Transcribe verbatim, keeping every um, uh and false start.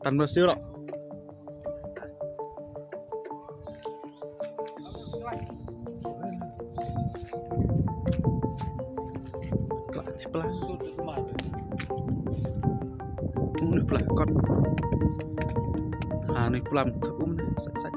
Tan ba sirok. Kla ti pla. Ung ni pla kot. Ha ni pla mthuk um ni sat sat.